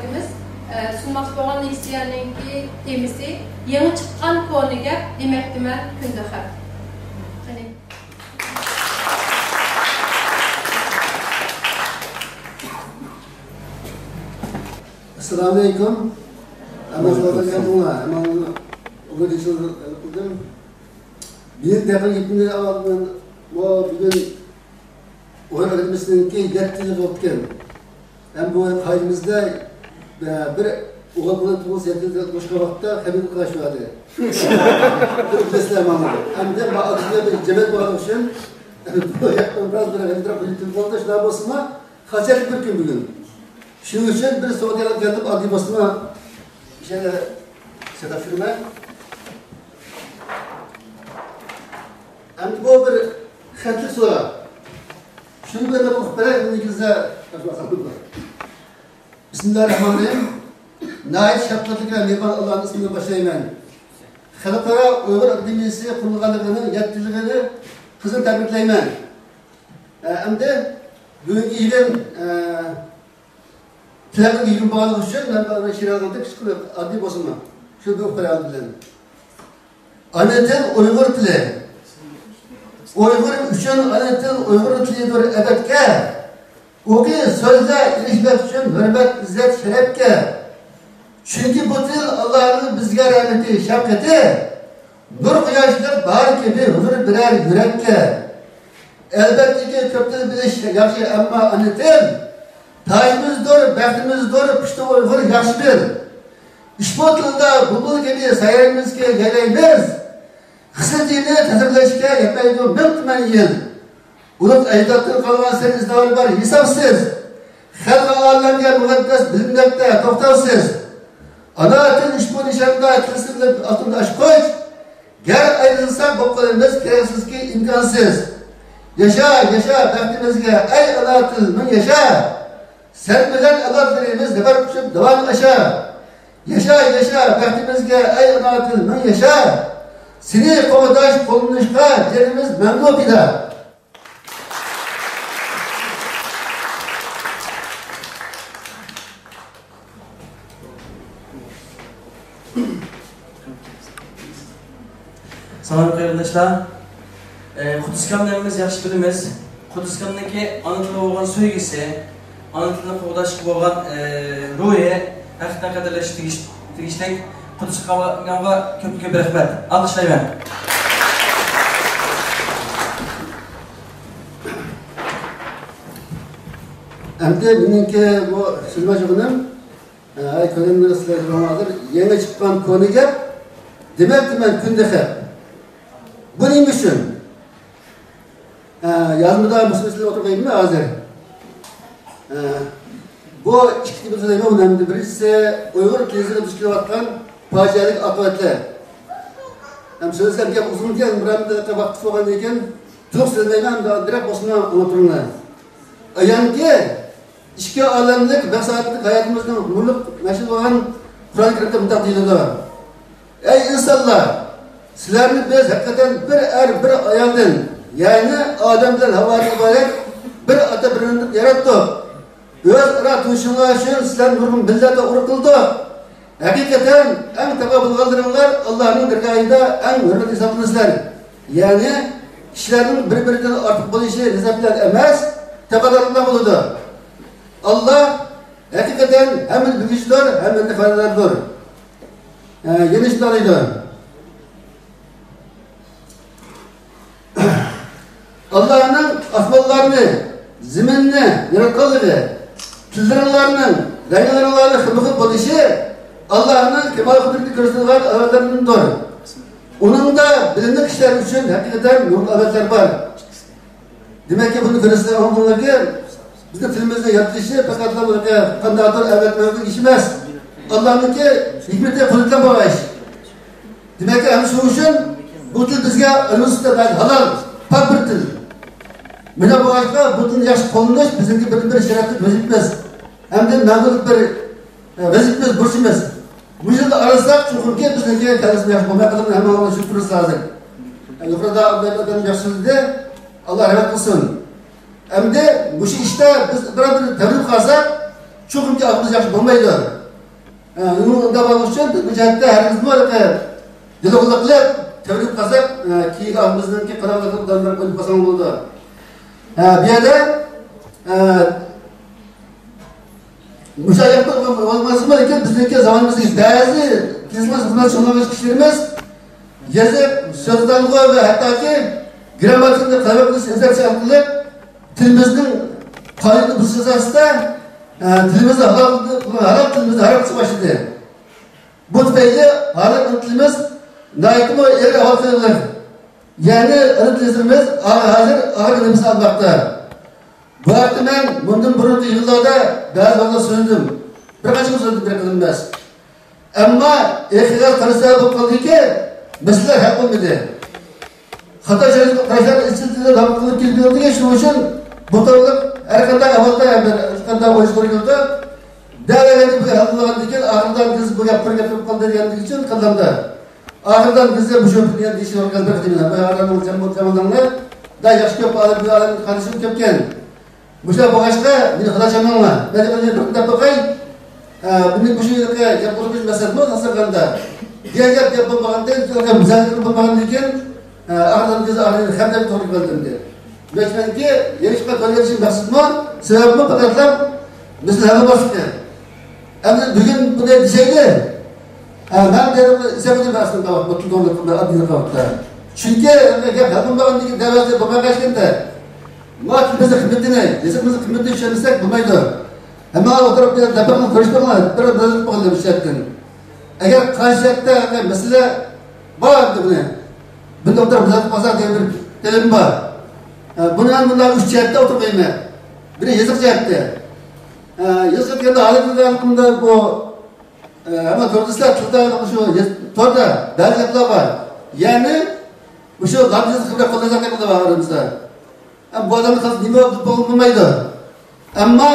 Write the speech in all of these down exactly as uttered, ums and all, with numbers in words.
ئە، سۇنماقچى بولغان لېكسىيەنىڭكى تېمىسى يېڭى چىققان كونا گەپ، دېمەكتىمەن كۈندە خەپ. قېنى. ئەسسالامۇئەلەيكۇم. ھەممىڭلارغا كەلدىڭلار. ھەممىڭلارنى بۈگۈن قىلدىم. بۈگۈن دەقىق گېپىمنى ئاڭلاپ، مەن بۇ بۈگۈن ئۇيغۇر ئەكادېمىيىسىنىڭكى يەتتە يىلى بوپتىكەن. ھەم بۇ قائىدىمىزدە، ئە، بىر ئوغۇل بالا تۇغۇلسا يەتتە يىل بولغان ۋاقىتتا قەبرىگە قارشى بارىدۇ. بىلىسىلەر مانا. ئەمدى ما ئاددىي بىر جەمەت بولغان ئۈچۈن، بۇ ياقتىن بىراز بىر غەلىتىراق بىر يېتىم بولدى، شۇنداق بولسىمۇ، خاجەتلىك بىر كۈن بۈگۈن. شۇنىڭ ئۈچۈن بىر سودا ئېلىپ كەلدىم، ئاددىي بولسىمۇ، شەيلە سەدەپ شۇرمەن. ئەمدى بۇ بىر خەتلىك سودا. شۇنى بىر ئوقۇپ بېرەي، ئۇنىڭ كېيىن سىزگە تاپشۇرۇۋاتسام بولىدۇ. بىسمىللاھىررەھمانىررەھىم. ناھايىتى شەپقەتلىك ۋە مېھرىبان ئاللانىڭ ئىسمى بىلەن باشلايمەن. خەلقئارا ئۇيغۇر ئاكادېمىيىسى قۇرۇلغانلىقىنىڭ يەتتە يىللىقىنى قىزغىن تەبرىكلەيمەن. ئە، ئەمدى بۈگۈنكى يىغىن، ئە، تىلەملىك يىغىن بولغانلىقى ئۈچۈن مەن بۇ شېئىر يازغاندا كىچىك قىلىپ، ئاددىي بولسىمۇ، شۇ بىر ئوقۇپ بېرەي ئالدى بىلەن. ئانا تىل ئۇيغۇر تىلى. ئۇيغۇر ئۈچۈن ئانا تىل ئۇيغۇر تىلىدۇر ئەبەدكە. ئوقۇي، سۆزلە، ئېرىشمەك ئۈچۈن ھۆرمەت، ئىززەت، شەرەپكە. چۈنكى بۇ تىل ئاللانىڭ بىزگە رەھمىتى، شەپقىتى. نۇر قۇياشلىق باھار كېبى ھۇزۇر بېرەر يۈرەككە. ئەلۋەتتىكى، كۆپ تىل بىلىش ياخشى، ئەمما ئانا تىل تاجىمىزدۇر، بەختىمىزدۇر، پۇشتى ئۇيغۇر ياخشى بىل. ئۇشبۇ تىلدا بۇلبۇل كەبى سايرىمىزكى يايلايمىز. خىسلىتىنى تەسۋىرلەشكە يەتمەيدۇ مىڭ تۈمەن يىل. ئۇلۇغ ئەجدادتىن قالغان سىر ئىزنالار بار ھېسابسىز. خەلقى ئالەمگە مۇقەددەس بىلىنمەكتە توختاۋسىز. ئانا تىل ئۇشبۇ نىشاندا تىلسىملىق ئالتۇن ئاچقۇچ. گەر ئايرىلساق بولۇپ قالىمىز كېرەكسىزكى ئىمكانسىز. ياشا، ياشا بەختىمىزگە ئەي ئانا تىل مىڭ ياشا. سەن بىلەن ئەۋلادلىرىمىز زەپەر قۇچۇپ داۋان ئاشا. ياشا، ياشا بەختىمىزگە ئەي ئانا تىل مىڭ ياشا. سېنى قوغداش، قوللىنىشقا جېنىمىز مەڭگۈ پىدا. سالام قېرىنداشلار. ئە، قۇددۇس كامنى ھەممىمىز ياخشى بىلىمىز. قۇددۇس كامنىڭكى ئانا تىلغا بولغان سۆيگۈسى، ئانا تىلنى قوغداشقا بولغان، ئە، روھى ھەقىقەتەن قەدىرلەش تېگىش-، تېگىشلىك. قۇددۇس كامغا كۆپتىن كۆپ رەھمەت. ئالقىشلايمەن. ئەمدى مېنىڭكى بۇ سۆزلىمەكچى بولغىنىم، ئە، كۆرۈنمىدى سىلەرگە ھازىر، يېڭى چىققان كونا گەپ، دېمەكتىمەن كۈندە خەپ. بۇ نېمە ئۈچۈن؟ ئە، يازمىدا مۇشۇ مەسىلىنى ئوتتۇرىغا قويدۇم ھازىر. ئە، بۇ ئىككى تېما سۆزلەيمەن، بۇنىڭ بىرىنچىسى ئۇيغۇر تىلى بويىچە دۇچ كېلىۋاتقان پاجىئەلىك ئاقىۋەتلەر. ھەم سۆزلىسەم گەپ ئۇزۇنكەن، بىرەر دەقىقە ۋاقتى بولغاندىن كېيىن تولۇق سۆزلىمەيمەن، دىرەك بولسىمۇ ئاڭلاپ تۇرۇڭلار. ئايانكى، ئىككى ئالەملىك مەقسەتلىك ھاياتىمىزنىڭ نۇرلۇق مەشئىلى بولغان قۇرئان كەرىمدە مۇنداق دېيىلىدۇ: ئەي ئىنسانلار! سىلەرنى بىز ھەقىقەتەن بىر ئەر، بىر ئايالدىن، يەنى ئادەم بىلەن ھاۋادىن ئىبارەت بىر ئاتا، بىر ئانىدىن ياراتتۇق. ئۆزئارا تونۇشۇشۇڭلار ئۈچۈن سىلەرنى نۇرغۇن مىللەتلەر ئۇرۇق قىلدۇق. ھەقىقەتەن ئەڭ تەقۋا بولغانلىرىڭلار ئاللانىڭ دەرگاھىدا ئەڭ ھۆرمەتلىك ھېسابلىنىسىلەر. يەنى كىشىلەرنىڭ بىر-بىرىدىن ئارتۇق بولۇشى نەسەب بىلەن ئەمەس، تەقۋادارلىقتا بولىدۇ. ئاللا ھەقىقەتەن ھەممىنى بىلگۈچىدۇر، ھەممىنى خەۋەرداردۇر. ئە، يەنە شۇنداق دەيدۇ. ئاللانىڭ ئاسمانلارنى، زېمىننى ياراتقانلىقى، تىللىرىڭلارنىڭ رەڭلىرىڭلارنىڭ خىلمۇخىل بولۇشى ئاللانىڭ كامال قۇدرىتىنى كۆرسىتىدىغان ئالامەتلەردىندۇر. ئۇنىڭدا بىلىملىك كىشىلەر ئۈچۈن ھەقىقەتەن نۇرغۇن ئالامەتلەر بار. دېمەككى، بۇنى كۆرسىتىدىغان ئۇنىڭكى بىزنىڭ تىلىمىزنى يارىتىشى پەقەتلا بۇنىڭكى قانداقتۇر ئەۋەتمەكلىك ئىش ئەمەس. ئاللانىڭكى ھېكمىتى، قۇدرىتى بىلەن بولغان ئىش. دېمەك، ئەنە شۇنىڭ ئۈچۈن بۇ تىل بىزگە ئالىمىزدا بەك ھالال، پاك بىر تىل. مانا بۇ ئاشقا بۇ تىلنى ياخشى قوللىنىش بىزنىڭكى بىر، بىر شەرەپلىك ۋەزىپىمىز ھەمدە مەڭگۈلۈك بىر، ئە، ۋەزىپىمىز، بۇرچىمىز. مۇشۇنى ئارىساق، چوقۇمكى بىزنىڭكى كەلگۈسىمىز ياخشى بولمايدىغانلىقىنى ھەممىڭلار چۈشىنىپ تۇرىسىز ھازىر. ئە، يۇقىرىدا ئابدۇللا ئەپەندىم ياخشى سۆزلىدى. ئاللا رەھمەت قىلسۇن. ئەمدى مۇشۇ ئىشتا بىز بىرەر بىر تەۋرىنىپ قالساق، چوقۇمكى ئالقىمىز ياخشى بولمايدۇ. ئە، ئۇنداق بولغان ئۈچۈن بىز بۇ جەھەتتە ھەرگىزمۇ ھېلىقى دىلوغلۇق قىلىپ، تەۋرىپ قالساق، ئە، كېيىنكى ئالقىمىزنىڭكى قاراڭغۇلۇقىدا ئويلاپ قالساڭ بولىدۇ. ئە، بۇ يەردە، ئە، مۇشۇ ياقتا بولماسىمۇ، لېكىن بىزنىڭكى زامانىمىزدىكى بەزى خىزمەت، خىزمەت شۇغۇللانغان كىشىلىرىمىز يېزىق، سۆزلەنگۈ ۋە ھەتتاكى گرامماتىكىنى قايغۇرۇش ئىزدەش ئارقىلىق تىلىمىزنىڭ قائىدىنى بۇزۇش ئاساسىدا، ئە، تىلىمىزنى ھالال، ھالال تىلىمىزنى ھارام قىلىشقا باشلىدى. بۇ تۈپەيلى ھازىر ئانا تىلىمىز ناھايىتىمۇ ئېغىر ئەھۋالغا كىرگەن. يەنى ئانا تىلىمىز ھازىر ئاغىر نېمىسىنى ئالماقتا. بۇ ھەقتە مەن مۇندىن بۇرۇنقى يىللاردا بەزى ۋاقىتلار سۆزلىدىم. بىر قانچە سۆزلىدىم، بىر قىلىم ئەمەس. ئەمما ئېغىر قارىسا بولۇپ قالدىكى، مەسىلىلەر ھەل بولمىدى. خىتاي شەرقىي قاراشلار ئىزچىل تىلدا داۋام قىلىپ كېلىپ كېلىدىكەن، شۇنىڭ ئۈچۈن بۇ توغرىلىق ھەر قانداق ئەھۋالدا، ھەر قانداق ئويۇش كۆرگەندە، دەل ئەگەر بۇ ھەل قىلغاندىن كېيىن، ئاخىرىدا بىز بۇ گەپ قۇر گەپ بولۇپ قالدى دېگەندىكى ئۈچۈن قىلدىمدا. ئاخىرىدا بىزگە مۇشۇ دېيىشى بىر قىلدى، بىر قىلدى. بۇ ئادەمنىڭ جەم بولۇپ جەم بولدۇڭلار. دا ياخشى كۆپ ئادەم، بۇ ئادەم قارىشىم كۆپكەن. مۇشۇنداق بولغاچقا، مېنى خۇدا چاماڭلار. مەن بىر دەپ باقاي. ئە، بۇنى مۇشۇ يىلقى گەپ قىلغۇچ مەسىلىمۇ، مەسىلەن، دېگەن گەپ، گەپ بولمىغاندىن كېيىن، مۇزاكىرە بولمىغاندىن كېيىن، ئە، ئاخىرىدا بىز ئاخىرىدا خەپ دەپ توغرا كەلدىمدى. مەسىلەنكى، يېڭىشقا تۆلەۋېلىشنىڭ مەقسىتىمۇ، سەۋەبىمۇ پەقەتلا مەسىلە ھەل بولماسلىقى. ئەمدى بۈگۈن بۇنى دېسەيلى، ئە، مەن دېدىم، سەۋەبىنى مەسىلە قاۋاق، بۇ توغرا قىلماي، ئاددىي قاۋاقتا. چۈنكى، ئە، گەپ ھەل بولمىغاندىن كېيىن، دەۋەتسە بولماي قالغاندا، ما تىلىمىزنىڭ قىممىتىنى، يېزىقىمىزنىڭ قىممىتىنى چۈشەنمىسەك بولمايدۇ. ھەممە ئولتۇرۇپ بىر دەپنىڭ كۆرۈشتۈرمە، بىر بىرلىك بولغان بىر شەرتتىن. ئەگەر قارشى شەرتتە مەسىلە بار دېگىنى، بىر ئولتۇرۇپ بىر قالسا دېگەن بىر تەلىپىم بار. ئە، بۇنى مەن مۇنداق ئۈچ جەھەتتە ئوتتۇرىغا قويىمەن. بىرى يېزىق جەھەتتە. ئە، يېزىق جەھەتتە ھازىرقى ۋاقىتتا بۇ، ئە، ھەممە توردا سىلەر تىلدا شۇ يېز-، توردا بەزى گەپلەر بار. يەنى مۇشۇ لاتىنچە خەتنى قوللىنىدىغان گەپلەر بار ئارىمىزدا. ئە، بۇ ئادەمنى قىلسا نېمە بولمايدۇ. ئەمما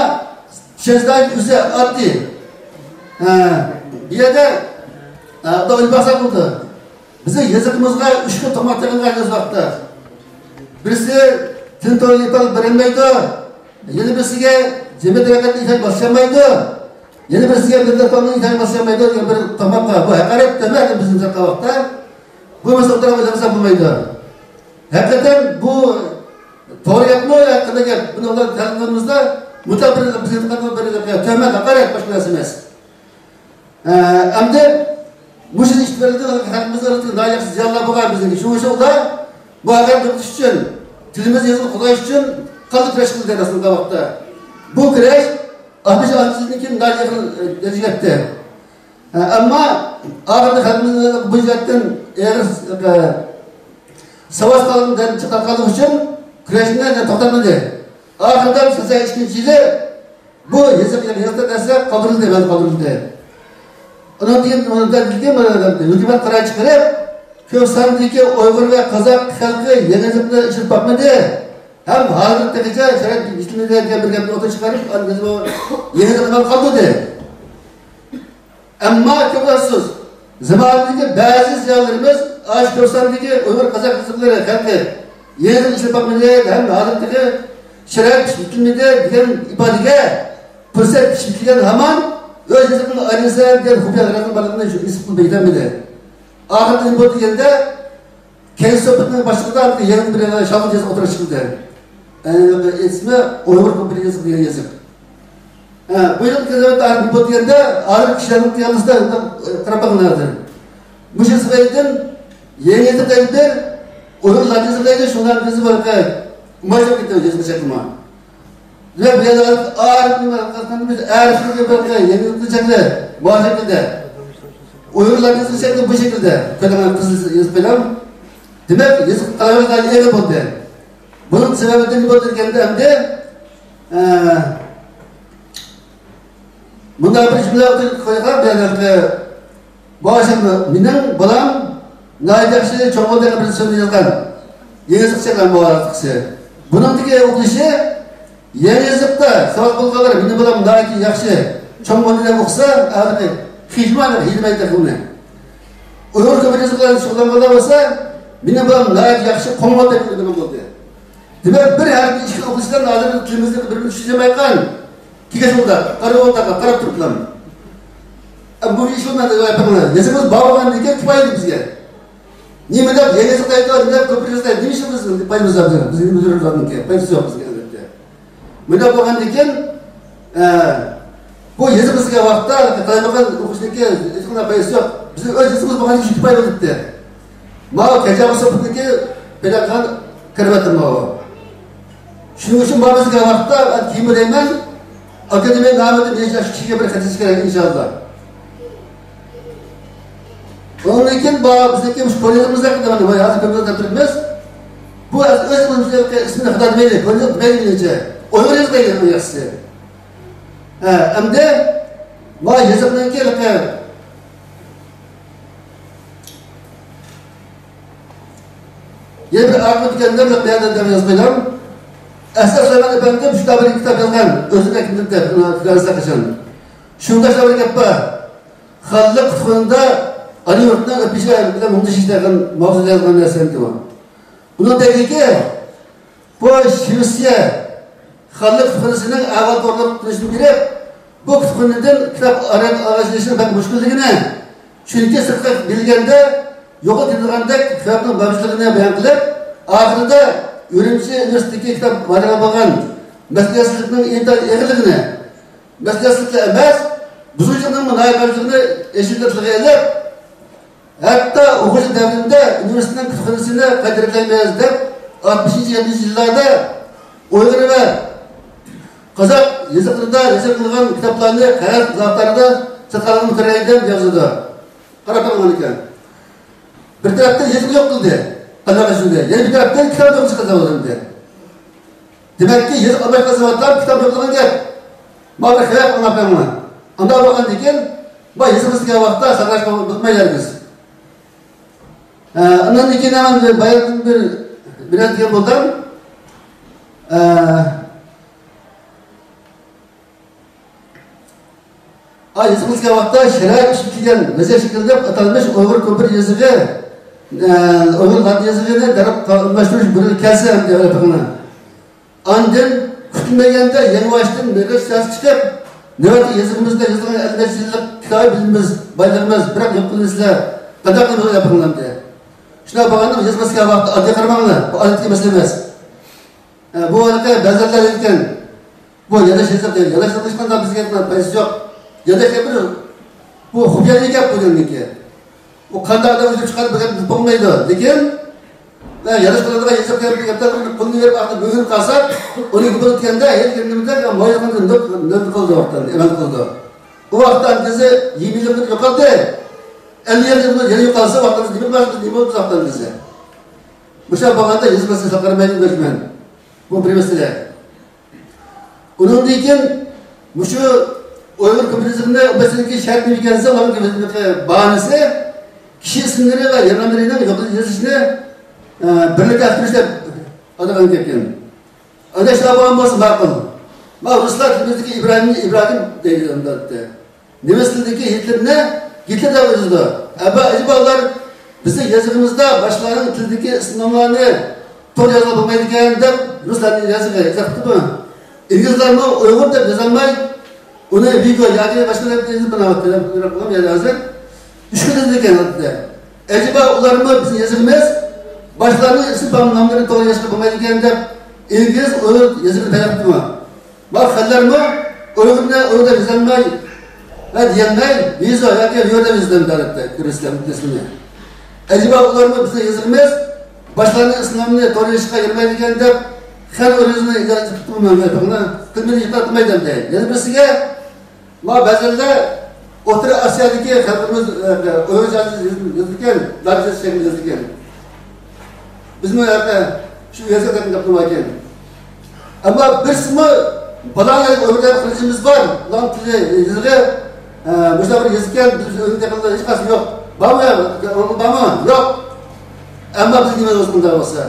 چۈشەنچىدە ئۆزى ئاددىي. ئە، بۇ يەردە، ئە، ئويلاپ باقساق بولىدۇ. بىزنىڭ يېزىقىمىزغا ئۈچ خىل تاماق تېقىلغان ھازىر ۋاقىتتا. بىرسى تىل توغرا ئىپادە بېرەلمەيدۇ. يەنە بىرسىگە جەمئىيەت تەرەققىياتىنى ئىپادە باشلىيالمايدۇ. يەنە بىرسىگە مىللەت قانۇنىنى ئىپادە باشلىيالمايدۇ دېگەن بىر تاماققا. بۇ ھاقارەت دېمەك بىزنىڭ ۋاقىتتا. بۇ مەسىلە ئوتتۇرىغا قويۇلمىسا بولمايدۇ. ھەقىقەتەن بۇ توغرا گەپمۇ يا قانداق گەپ؟ بۇنى ئۇلار تەھلىل قىلغىنىمىزدا مۇتەبىر بىز ئېيتقان بىر تۆھمەت، ھاقارەت، باشقا نەرسە ئەمەس. ئە، ئەمدى مۇشۇ ئىش تۈپەيلىدىن خەلقىمىز ئارىسىدا ناھايىتى ياخشى زىيانلار بولغان بىزنىڭكى. شۇ، شۇ ئۇدا بۇ ھاقارەت يوقىتىش ئۈچۈن، تىلىمىزنى يېزىقنى قوغداش ئۈچۈن قانلىق كۈرەش قىلدى ئەسلىدە ۋاقىتتا. بۇ كۈرەش ئاتمىش ئالتىنچى يىلدىن كېيىن ناھايىتى يېقىن، ئە، دەرىجىگە يەتتى. ئە، ئەمما ئاخىرىدا خەلقىمىز بۇ جەھەتتىن ئېغىر، ئە، ساۋاتسىزلىقتىن چىقارغانلىقى ئۈچۈن كۈرەشنى توختاتمىدى. ئاخىرىدا سەكسەن ئىككىنچى يىلى بۇ يېزىق، يېزىق دەرسلەر قالدۇرۇلدى، بەزى قالدۇرۇلدى. ئۇنىڭدىن كېيىن، ئۇنىڭدىن كېيىن ھۆكۈمەت قارار چىقىرىپ، كۆپ ساندىكى ئۇيغۇر ۋە قازاق خەلقى يېڭى يېزىقنى ئىشلىتىپ باقمىدى ھەم ھازىرغىچە شەرت يېتىلمىدى دېگەن بىر گەپنى ئوتتۇرىغا چىقىرىپ، ئاندىن كېيىن بۇ يېڭى يېزىقنى قالدۇردى. ئەمما كۆپ ئەپسۇس، زامانىمىزدىكى بەزى زىيالىيلىرىمىز ئاشۇ كۆپ ساندىكى ئۇيغۇر قازاق يېزىقلىرى خەلقى يېڭىدىن ئىشلەپ باقمىدى ھەم ھازىر تېخى شارائىت پىشىپ يېتىلمىدى دېگەن ئىپادىگە، پۇرسەت پىشىپ يېتىلگەن ھامان ئۆز يېزىقىڭنى ئايرىسەن دېگەن خۇپىيانىڭ بارلىقىنى شۇ ھېس قىلىپ يېتەلمىدى. ئاخىرىدا نېمە بولدى دېگەندە، كەينى سۆھبەتنىڭ باشلىقىدا يېڭى بىر شالغۇت يېزىق ئوتتۇرىغا چىقتى. ئە، ئېيتسىمۇ، ئۇيغۇر كومپيۇتېر يېزىقى دېگەن يېزىق. ئە، بۇ يىل كېلىۋاتقان نېمە بولدى دېگەندە، ھازىر كىشىلەرنىڭ قىيالىسىدا، ئە، قاراپ باقىڭلار ھازىر. مۇشۇ يېزىق ئېيتتىم، يېڭى يېزىق ئېيتتىم، ئۇيغۇر لاتىنىسى ئېيتتى، شۇنداق بىز بۇ يەردە مۇۋاپىق كېتىۋاتىدۇ يېزىق شەكلىمۇ. دېمەك، بۇ يەردە ئارىپ نېمە قىلغاندا بىز ئارىپلىرگە بىر يېڭىلىق شەكلى بار شەكىلدە. ئۇيغۇر لاتىنىسى شەكلى بۇ شەكىلدە. قويۇلغان قىزىل يېزىپ قويۇلغان. دېمەك، يېزىق قالايمىقان ئېغىر بولدى. بۇنىڭ سەۋەبى نېمە بولدى دېگەندە ئەمدى، ئە، مۇنداق بىر جۈملە قويغان بۇ يەردە. باشلىق، مېنىڭ بالام ناھايىتى ياخشى چوڭ بولدى دېگەن بىر سۆزنى يازغان. يېڭى يېزىقچى مۇۋاپىقىسى. بۇنىڭدىكى ئوقۇلۇشى يېڭى يېزىقتا ساۋاق بولغانلار مېنىڭ بالام ناھايىتى ياخشى چوڭ بولدى دەپ ئوقۇسا، ھازىرقى خىجمانى ھىجمەيدۇ ئۇنى. ئۇيغۇر كومپيۇتېر بىلەن شۇغۇللانغانلار بولسا، مېنىڭ بالام ناھايىتى ياخشى قوڭ بولدى دەپ ئۆگىنىپ بولدى. دېمەك، بىر ھەرپنى ئىككى ئوقۇشتىن ھازىر تىلىمىزنى بىر-بىرىنى چۈشىنەلمەيۋاتقان. كېلىش ئورنىدا، قارىغۇ ئوتاققا قاراپ تۇرۇپلا. ئە، بۇ ئىش بولمايدۇ، يېزىمىز بار بولغاندىن كېيىن كۇپايە بىزگە. نېمە دەپ يېڭى يېزىق دەيدۇ، نېمە دەپ كۆپرەك يېزىق دەيدۇ، نېمە ئىش بىزنىڭ پايدىمىز بار بىزنىڭ؟ بىزنىڭ مۇدىرىمىزنىڭكى پايدىسى يوق بىزگە، ئەلۋەتتە. مۇنداق بولغاندىكىن، ئە، بۇ يېزىق بىزگە ۋاقىتتا قالايمىقان ئوقۇشنىڭكى ھېچقانداق پايدىسى يوق. بىزنىڭ ئۆز يېزىقىمىز بولغاندىكىن شۇ كۇپايە بولۇپتۇ. ماۋۇ كەجاۋۇز سوپىدىكى پەيدا قىلغان كارىمەتتۇر ماۋۇ. شۇنىڭ ئۈچۈن مانا بىزگە ۋاقىتتا مەن كېيىن دەيمەن، ئاكادېمىيە نامىدا مېنىڭچە شۇ كىشىگە بىر خەت يېزىش كېرەك، ئىنشاللا. ئۇنىڭدىن كېيىن بار بىزنىڭكى مۇشۇ كوللېجىمىزدا، ھازىر كوللېجدا تۇرىمىز. بۇ ئۆز ئىسمىنى خىتا دېمەيلى، كوللېج دېمەيلى مېنىڭچە. ئۇيغۇر يېزىقى دەيلى ياخشىسى. ھە، ئەمدى ما يېزىقنىڭكى يەنە بىر ئاخىرى دېگەندە بىر بەيان دەپ يازغىنىم. ئەسقەر سۇلايمان ئەپەندىم شۇنداق بىر كىتاب يازغان، ئۆزىنىڭ كىملىكتە، قىلارسا قاچان. شۇنداق بىر گەپ بار. خانلىق قۇتخۇنىدا ئانا يۇرتنىڭ ئۆپۈشى بىلەن مۇڭدىشىش دېگەن ماۋزۇدا يازغان نەرسە ئىدى ئۇ. ئۇنىڭ تەگلىكى بۇ شىۋېتسىيە خانلىق كۇتۇپخانىسىنىڭ ئەھۋال تورلىرىغا تونۇشتۇرۇپ بېرىپ، بۇ كۇتۇپخانىدىن كىتاب ئاران ئاغاچلىشىشنىڭ بەك مۈشكۈللۈكىنى، چۈنكى سىرتقا بىلگەندە يوقىتىدىغاندەك خەۋپنىڭ مەۋجۇتلۇقىنى بايان قىلىپ، ئاخىرىدا ئۈرۈمچى ئۇنىۋېرسىتېتىدىكى كىتاب مۇھەررىرى بولغان مەسئۇلىيەتسىزلىكنىڭ ئىنتايىن ئېغىرلىقىنى، مەسئۇلىيەتسىزلىكلا ئەمەس، بۇزغۇنچىلىقنىڭمۇ ناھايىتى مەۋجۇتلۇقىنى ئېشىندىن تىلغا ئېلىپ، ھەتتا ئۇيغۇرچە دەۋرىمىدە ئۇنىۋېرسىتېتنىڭ كۇتۇپخانىسىنى قايتا رەتلەيمىز دەپ، ئاتمىشىنچى، يەتمىشىنچى يىللاردا ئۇيغۇر ۋە قازاق يېزىقلىرىدا نەشر قىلغان كىتابلارنى قەغەز زاۋۇتلاردا ساتقانلىقىنى كۆرەيدىم يازىدۇ. قاراپ بېقىڭ ئىكەن. بىر تەرەپتىن يېزىقنى يوق قىلدى، قانداق ئىش بولدى؟ يەنە بىر تەرەپتىن كىتاب يوق چىقىدۇ ئادەمدە. دېمەككى، يېزىق ئالماشقان زاۋۇتلار كىتاب يوقلىغان گەپ. ماڭا بىر خەۋەر ئاڭلاپ بېرىڭلار. ئانداق بولغاندىن كېيىن، ما يېزىمىز كەلگەن ۋاقىتتا ساقلاش بولمايدۇ بىز. ئە، ئاندىن كېيىن مەن باياتتىن بىر، بىر نەرسە دېگەن بولدۇم. ئە، ئا، يېزىمىز كەلگەن ۋاقىتتا شارائىت ئىشلىتىلگەن ۋەزىيەت شەكىللىنىپ، ئاتالمىش ئۇيغۇر كومپيۇتېر يېزىقى، ئە، ئۇيغۇر لاتىن يېزىقىنى دەرھال قانۇنلاشتۇرۇش بۇيرۇقى كەلسە، دەپ ئاندىن كۈتۈلمىگەندە يېڭىباشتىن مېغىز سەس چىقىپ، نۆۋەتتە يېزىقىمىزدا يېزىلغان ئەللىك نەچچە يىللىق كىتابىي بىلىمىمىز، بايلىقىمىز بىراق يوق قىلىنىسىلەر، قانداق قىلىمىز دەپ قىلىندى. شۇنداق بولغاندا يېزىق مەسىلىگە ۋاقىتتا ئاددىي قارىماڭلار، بۇ ئادەتتىكى مەسىلە ئەمەس. ئە، بۇ ھېلىقى بەزىلەر ئېيتكەن، بۇ ياداش يېزىق دەيدۇ. ياداش يېزىق ھېچقانداق بىزگە پايدىسى يوق. ياداش گەپ بىر، بۇ خۇپىيانە گەپ بۇ دېگەننىڭكى. ئۇ قانداق ئادەم ئۆزى چىقارىپ بىر گەپ بولمايدۇ. لېكىن، ۋە ياداش قىلىدىغان يېزىق دەپ بىر گەپتە بىر پۇلنى بېرىپ ئاخىرىدا بۆلۈپ قالساق، ئۇنى بۇ دېگەندە ھېچ كىمدە مايىلغان نۆل قىلىدۇ ۋاقىتتا، ئەمەل قىلىدۇ. ئۇ ۋاقىتتا ئەندىزە يىگىرمە يىلدىن يوقالدى. ئەللىك يىلدىن يەنە يوقالسا ۋاقتىمىز نېمە بولسا، نېمە بولىدۇ ۋاقتىمىز. مۇشۇ بولغاندا يېزىق مەسىلىسىگە قارىمايدۇ دېمەكچىمەن. بۇ بىر مەسىلە. ئۇنىڭدىن كېيىن مۇشۇ ئۇيغۇر كوممۇنىزمىنى ئوبيېكتىنىڭكى شەرتى نېمە ئىكەن دېسە، ئۇلارنىڭكى باھانىسى كىشى ئىسىملىرى ۋە يەر ناملىرىنىڭ يوقىتىپ يېزىشنى، ئە، بىرلىككە ئەكىرىش دەپ ئاتىغان گەپكەن. ئەنە شۇنداق بولغان بولسا ماقۇل. ما رۇسلار تىلىمىزدىكى ئىبراھىمنى ئىبراگىم دەيدۇ، ئەلۋەتتە. نېمىس تىلىدىكى ھىتلېرنى گىتلېر دەپ يازىدۇ. ئەبا ئەجىبا ئۇلار بىزنىڭ يېزىقىمىزدا باشقىلارنىڭ تىلىدىكى ئىسىم ناملارنى توغرا يازغىلى بولمايدىكەن دەپ رۇسلارنى يازغىلى قىپتۇ. ئىنگلىزلارمۇ ئۇيغۇر دەپ يازالماي، ئۇنى ۋىگو ياكى باشقا دەپ يېزىپ مانا ۋاقىتتا دەپ ھازىر ئۈچ خىل يېزىلىدىكەن ئادەتتە. ئەجەبا ئۇلارمۇ بىزنىڭ يېزىقىمىز باشقىلارنىڭ ئىسىم ناملىرىنى توغرا يازغىلى بولمايدىكەن دەپ ئىنگلىز، ئۇيغۇر يېزىقىنى پەيدا قىپتۇ. ما خەنلەرمۇ ئۇيغۇرنى ئۇيغۇر دەپ يېزەلمەي ۋە دېيەلمەي، ۋىزو ياكى ۋىيو دەپ يېزىدۇ ئىدارىدە كۆرسىتىلگەن ئىسمىنى. ئەجەبا ئۇلارمۇ بىزنىڭ يېزىقىمىز باشقىلارنىڭ ئىسمىنى توغرا يېزىشقا يارىمايدىكەن دەپ خەن ئۇيغۇرىزمىنى ئىجاد قىلىپتۇ. قىلمىدى، ئىقرار قىلمايدۇ ئەمدى. يەنە بىرسىگە، ما بەزىلەر ئوتتۇرا ئاسىيادىكى خەلقىمىز، ئە، ئۇيغۇرچە يېزىلگەن، دارچە شەكلىدە يېزىلگەن. بىزمۇ ھەتتا شۇ يېزىق دەپ گەپنى باركەن. ئەمما بىرسىمۇ بالاڭ ئۇيغۇر دەپ قىلىشىمىز بار. ئۇلارنىڭ تىلى يېزىقى، ئە، مۇشۇنداق بىر يېزىقكەن، بىز ئۆزىمىز دەپ قىلىدۇ، ھېچقايسى يوق. بارمۇ يا-، بارمۇ؟ يوق. ئەمما بىز نېمە قىلىمىز ئۇنداق بولسا؟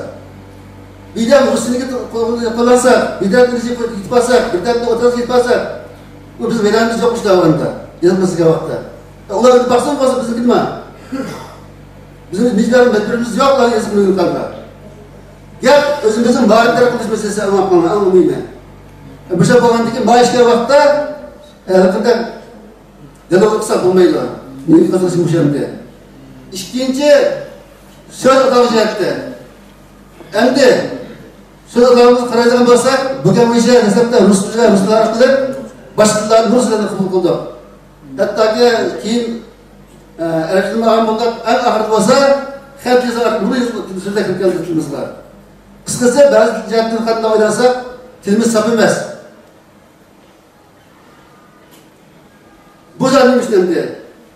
بىردەم رۇسىيەنىڭكى قوللانساق، بىردەم ئىنگلىزچە يېتىپ قالساق، بىردەم ئوتتۇرىسىغا يېتىپ قالساق، بۇ بىز ۋەيرانىمىز يوق ئىشلار ئورنىدا، يېزىلمىسىگەن ۋاقىتتا. ئۇلار ئۆزى باقسۇن بولسا بىزنىڭكى نېمە؟ بىزنىڭ مىجدار مەجبۇرىيىتىمىز يوق ئۇلارنى يېزىپ قويغانغا. گەپ ئۆزىمىزنىڭ مائارىپ تەرەققىي قىلىش مەسىلىسى ئەڭ مۇھىم. مۇشۇ بولغاندىن كېيىن مانا ئىككى ۋاقىتتا، ئە، ھەقىقەتەن دىيالوگ قىلساق بولمايدۇ. نېمە قىلساق مۇشۇ ئەمدى. ئىككىنچى، سۆز ئاتالغۇ جەھەتتە. ئەمدى سۆز ئاتالغۇمىزغا قارايدىغان بولساق، بۈگۈن بويىچە دەسلەپتە رۇس تىلى ۋە رۇسلار ئارقىلىق باشقا تىللارنى، رۇس تىلىنى قوبۇل قىلدۇق. ھەتتاكى كېيىن، ئە، ئەرەب تىلىنى ئالغان بولدۇق. ئەڭ ئاخىرىدا بولسا خەت يېزىق ئارقىلىق نۇرغۇن يېزىق سۆزلەر كىرىپ كەلدى تىلىمىزغا. قىسقىسى، بەزى جەھەتتىن قانداق ئويلىساق، تىلىمىز ساپ ئەمەس. بۇ زادنى ئۈچۈندە،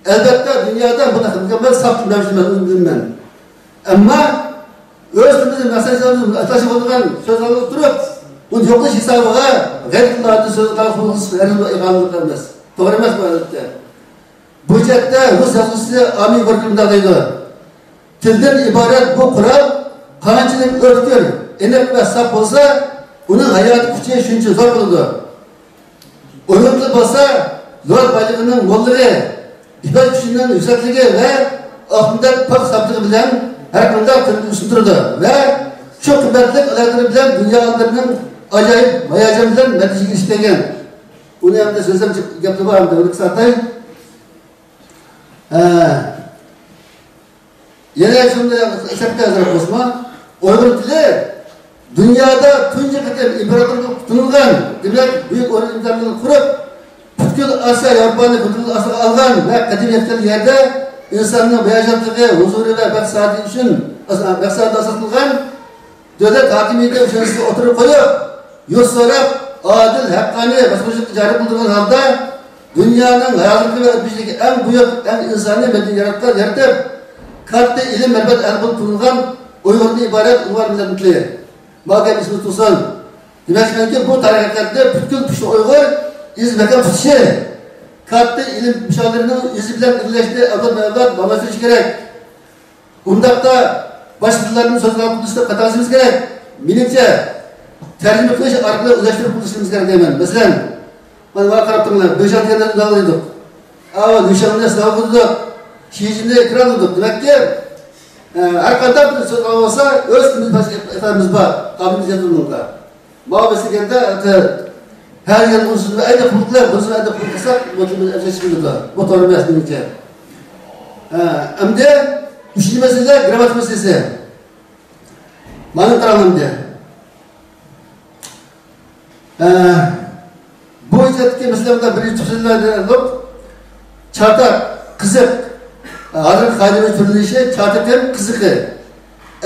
ئەلۋەتتە، دۇنيادا بۇنداق مۇكەممەل ساپ تىل مەۋجۇت ئەمەس، ئۇنى بىلىمەن. ئەمما ئۆز تىلىمىزنى مەقسەت ھېسابىمىزنى ئاتاشقا بولىدىغان سۆز ئالغىلى تۇرۇپ، ئۇنى يوقىتىش ھېسابىغا غەيرىي تىللاردىن سۆز قىلىش ھەرگىزمۇ ئىغانىلىق ئەمەس. توغرا ئەمەس بۇ، ئەلۋەتتە. بۇ جەھەتتە رۇس يازغۇچىسى ئامى گوركىي مۇنداق دەيدۇ: تىلدىن ئىبارەت بۇ قورال قانچىلىك ئۆتكۈر، ئېنىق ۋە ساپ بولسا، ئۇنىڭ ھاياتىي كۈچى شۇنچە زور بولىدۇ. ئۇيغۇر تىلى بولسا لۇغەت بايلىقىنىڭ موللۇقى، ئىپادە كۈچىنىڭ يۈكسەكلىكى ۋە ئاقىمدەك پاك ساپلىقى بىلەن ھەر قانداق تىلنى ئۈستۈن تۇرىدۇ ۋە شۇ قىممەتلىك ئالاھىدىلىكى بىلەن دۇنيا ئالىملىرىنىڭ ئاجايىپ ھاياجان بىلەن مەدھىيىگە ئېرىشكەن. ئۇنى ئەمدى سۆزلەم گەپلىرى بار، ئەمدى ئۇنى قىسقارتاي. ھە. يەنە شۇنداق ئەسەرگە ھازىر قوشما، ئۇيغۇر تىلى دۇنيادا تۇنجى قېتىم ئىمپېراتورلۇق تۇتۇلغان، دېمەك، بۈيۈك ئۇيغۇر ئىمپېراتورلۇقىنى قۇرۇپ، پۈتكۈل ئاسىيا، ياۋروپانى كونترول ئاستىغا ئالغان ۋە قەدىمىي يەتكەن يەردە ئىنساننىڭ باياشاتلىقى، ھۇزۇرى ۋە بەخت سائادىتى ئۈچۈن، بەخت سائادىتى ئاساس قىلغان دۆلەت ھاكىمىيىتى چۈشەنچىسىنى ئوتتۇرىغا قويۇپ، يۇرت سوراپ، ئادىل، ھەققانىي باشقۇرۇشنى جارى قىلدۇرغان ھالدا، دۇنيانىڭ ھازىرقى ۋە ئۆتمۈشتىكى ئەڭ بۈيۈك، ئەڭ ئىنسانىي مەدەنىيەت ياراتقان، يارىتىپ، كاتتا ئىلىم-مەرىپەت ئەھلى بولۇپ تۇرۇلغان ئۇيغۇردىن ئىبارەت ئۇلۇغۋار مىللەتنىڭ تىلى. ماۋۇ گەپ ئېسىمىزدە تۇرسۇن. دېمەكچىمەنكى، بۇ تارىخىي ھەقىقەتنى پۈتكۈل پۈتۈشلۈك ئۇيغۇر ئىز مەكان تۇتۇشى، كاتتا ئىلىم پېشۋالىرىنىڭ ئىزى بىلەن ئىلگىرىلەشنى ئەۋلادمۇ-ئەۋلاد داۋاملاشتۇرۇشى كېرەك. ئۇنداقتا باشقا تىللارنى سۆز قىلىپ قىلىشنى قاتارلىشىمىز كېرەك. مېنىڭچە، تەرجىمە قىلىش ئارقىلىق ئۆزلەشتۈرۈپ قىلىشىمىز كېرەك دەيمەن. مەسىلەن، مانا ماڭا قاراپ تۇرۇڭلار، بېيشاڭ دېگەندە ئۇنداق دېدۇق. ئاۋۇ لۈشياڭنى سىناۋ قىلدۇق، شىجىننى ئېكران قىلدۇق. دېمەككى، ئە، ھەر قانداق بىر سۆز بولسا، ئۆز تىلىمىز، ئىپادىمىز بار، قابىلىيىتىمىز يېتىدۇ بۇنىڭغا. ماۋۇ بىز دېگەندە، ھەر يىل ئۇنسۇن ئەينى قۇلۇقلار، بۇنسۇن ئەينى قۇلۇق قىلساق، بۇ تىلىمىز ئەۋزەللىشىپ كېتىدۇ. بۇ توغرا ئەمەس، مېنىڭچە. ھە، ئەمدى ئۈچىنچى مەسىلە، گرامماتىكا مەسىلىسى. مانا قاراڭ ئەمدى. ھە، بۇ ھۆججەتتىكى مەسىلە مۇنداق بىرىنچى تۈپسىللەردۇق. چاتاق، قىزىق. ھازىرقى قائىدە بويىچە تۈرلىنىشى چاتىقىم قىزىقى.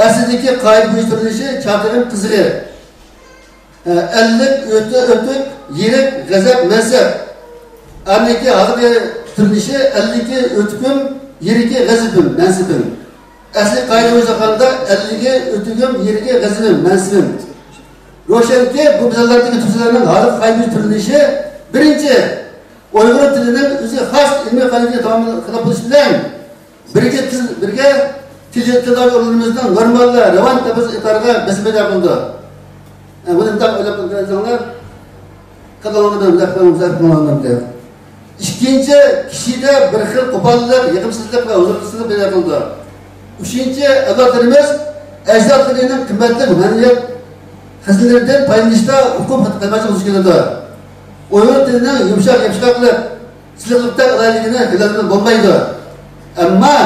ئەسلىدىكى قائىدە بويىچە تۈرلىنىشى چاتىقىم قىزىقى. ئەللىك ئۆتۈ-، ئۆتۈك، يىرىك، غەزەپ، مەنسەپ. ئەللىكى ھازىرقى تۈرلىنىشى ئەللىكى ئۆتۈكۈم، يىرىكى غەزىپىم، مەنسىپىم. ئەسلى قائىدە بويىچە ئېيتقاندا، ئەللىكى ئۆتۈكۈم، يىرىكى غەزىپىم، مەنسىپىم. روشەنكى، بۇ مىساللاردىكى تۈپسىلەرنىڭ ھازىرقى قائىدە بويىچە تۈرلىنىشى، بىرىنچى، ئۇيغۇر تىلىنىڭ ئۆزى خاس ئىلمىي قائىدىگە تامامەن خىلاپ بولۇش بىلەن، بىرگە تىل، بىرگە تىل، تىل ئورۇنلىرىمىزنىڭ نورمال ۋە راۋان تەلەپپۇز ئىقتىدارىغا بېسىم پەيدا قىلىدۇ. ئە، بۇنى مۇنداق ئويلاپ قارىساڭلار، قىلىڭلار، مۇنداق قىلىڭلار، مۇنداق قىلىڭلار دەپ. ئىككىنچى، كىشىدە بىر خىل قوپاللىق، يېقىمسىزلىق ۋە ھۇزۇرسىزلىق پەيدا قىلىدۇ. ئۈچىنچى، ئەۋلادلىرىمىز ئەجدادلىرىنىڭ قىممەتلىك مەدەنىيەت خەزىنىلىرىدىن پايدىلىنىشتا ئۇقۇپ قالمايدىغان دۇچ كېلىدۇ. ئۇيغۇر تىلىنىڭ يۇمشاق، يېپىشقاقلىق، سىلىقلىقتا ئالاھىدىلىكىنى بىلەلمىگىلى بولمايدۇ. ئەمما